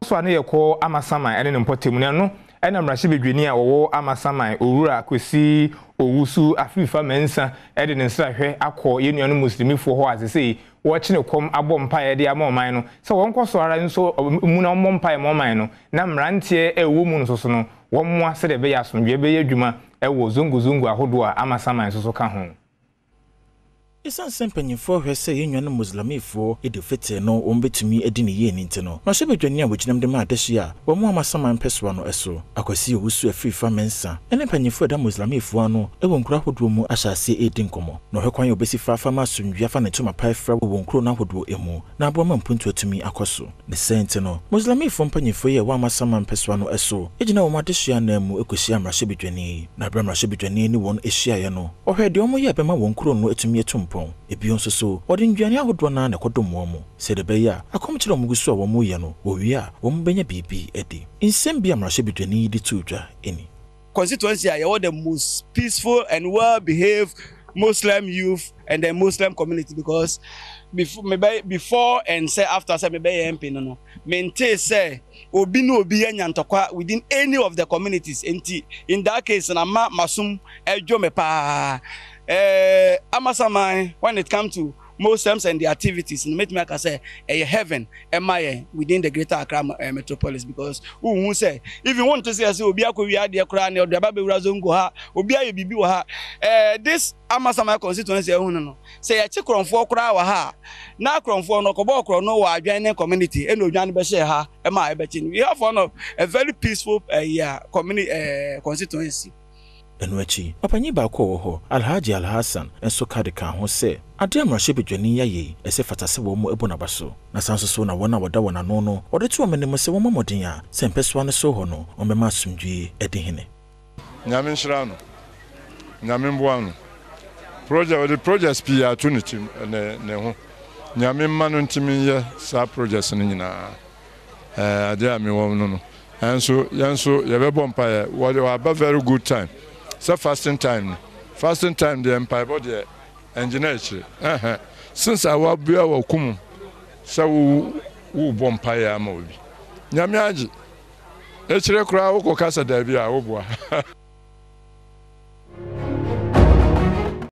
so a, ne yɛkɔ Amasaman ne ne mpɔtam, na ɛno na mmarahyɛbadwani a ɔwɔ Amasaman, Owura Kwesi Owusu Afrifa Mensah de ne nsrahwɛ akɔ yɛn nuanom Muslimifoɔ hɔ a sesei wɔrekyene kɔm abɔ mpaeɛ de ama ɔman no sɛ wɔnkɔ so ara nso mu na wɔmmɔ mpaeɛ ma ɔman no na mmeranteɛ a ɛwɔ mu no nso so no wɔmmoa sɛdeɛ ɛbɛyɛ asomdwoeɛ bɛyɛ adwuma wɔ zongo zongo ahodoɔ a Amasaman nso so ka ho. Esiane sɛ mpanyimfoɔ hwɛ sɛ yɛn nuanom Muslimifoɔ Eid Fitr no wɔn bɛtumi adi no yie no nti no, mmarahyɛbadwani a wɔgyinam de ma adehye a wɔn Amasaman mpɛsoa no so, Akwasi Owusu Afrifa Mensah, ne mpanyimfoɔ a ɛda Muslimifoɔ ano wɔ nkuro ahodoɔ mu ahyɛ aseɛ redi nkɔmmɔ na ɔhwɛ kwan a wɔbɛsi fa afa ama asomdwoeɛ afa ne ntoma pa afira wɔ wɔn nkuro no ahodoɔ mu na aboa ma mpuntuo atumi akɔ so. Ne saa nti no, Muslimifo mpanyimfo yi a ɛwɔ Amasaman mpɛsoa no so gyinaa wɔn adesua ananmu kɔhyiaa mmarahyɛbadwani yi. Na bere a mmarahyɛbadwani yi ne wɔn hyiaeɛ no, ɔhwɛɛ deɛ wɔyɛ a ɛbɛma wɔn kuro no atumi atu mpɔn. Bio nso so, wɔde nnuane ahodoɔ no ara na ɛkɔdom wɔn, sɛdeɛ ɛbɛyɛ a akɔmkyere a wɔgu so a wɔreyɛ no, wɔwie a, wɔbɛnya biribi adi. Nsɛm bi a mmarahyɛbadwani yi de too dwa ni. Constituency a yɛwɔ the most peaceful and well behaved Muslim youth and the Muslim community, because before me bɛ before and sɛ after sɛ me bɛyɛ MP no, mente sɛ obi ne obi anya ntɔkwa within any of the communities. Nti in that case na ma masom ɛdwo me paa. Amasaman, when it come to Muslims and their activities no, metumi aka sɛ ɛyɛ heaven ɛma yɛn within the Greater Accra Metropolis, because wohu sɛ even wonte sɛ yɛsɛ obi akɔwie adeɛ koraa ne ɔde aba bɛwura zongo ha, obi ayɛ biribi wɔ ha. This Amasaman constituency ɛhu no, sɛ yɛkye korɔmfoɔ koraa wɔ ha a, na korɔmfoɔ no ɔkɔbɔɔ korɔ no wɔ adwene community ɛna odwan no bɛhyɛɛ ha ɛma ɛbɛkye no. We have one of a very peaceful yeah, community, constituency. Ɛno akyi, ɔpanyin baako a ɔwɔ hɔ, Alhaji Alhassan, nso ka de kaa ho sɛ, Ade a mmarahyɛbadwani yi ayɛ yi, ɛsɛ fata sɛ wɔn bɔ n'aba so. Na saa nso so na wɔn a wɔda wɔn ano no, wɔde to wɔn anim sɛ wɔmmɔ mmɔden a sɛ mpɛsoa no so hɔ no, wɔbɛma asomdwoe adi hene. Nyame nhyira no, Nyame mboa no. Project ɔde projects pii ato ne tirim ne ne ho. Nyame mma no ntumi nyɛ saa projects no nyinaa. Ɛɛ adeɛ a mewɔ no no. Ɛnso yɛn nso yɛbɛbɔ mpaeɛ. Wɔde waba very good time. Sɛ fasting time no. Fasting time deɛ mpaebɔ deɛ ɛngyina akyire. Ɛhɛ. Since a wabua w'akum sɛ wo wobɔ mpaeɛ ama obi. Nyame agye. Akyire koraa wokɔ ka sɛ daabi a woboa.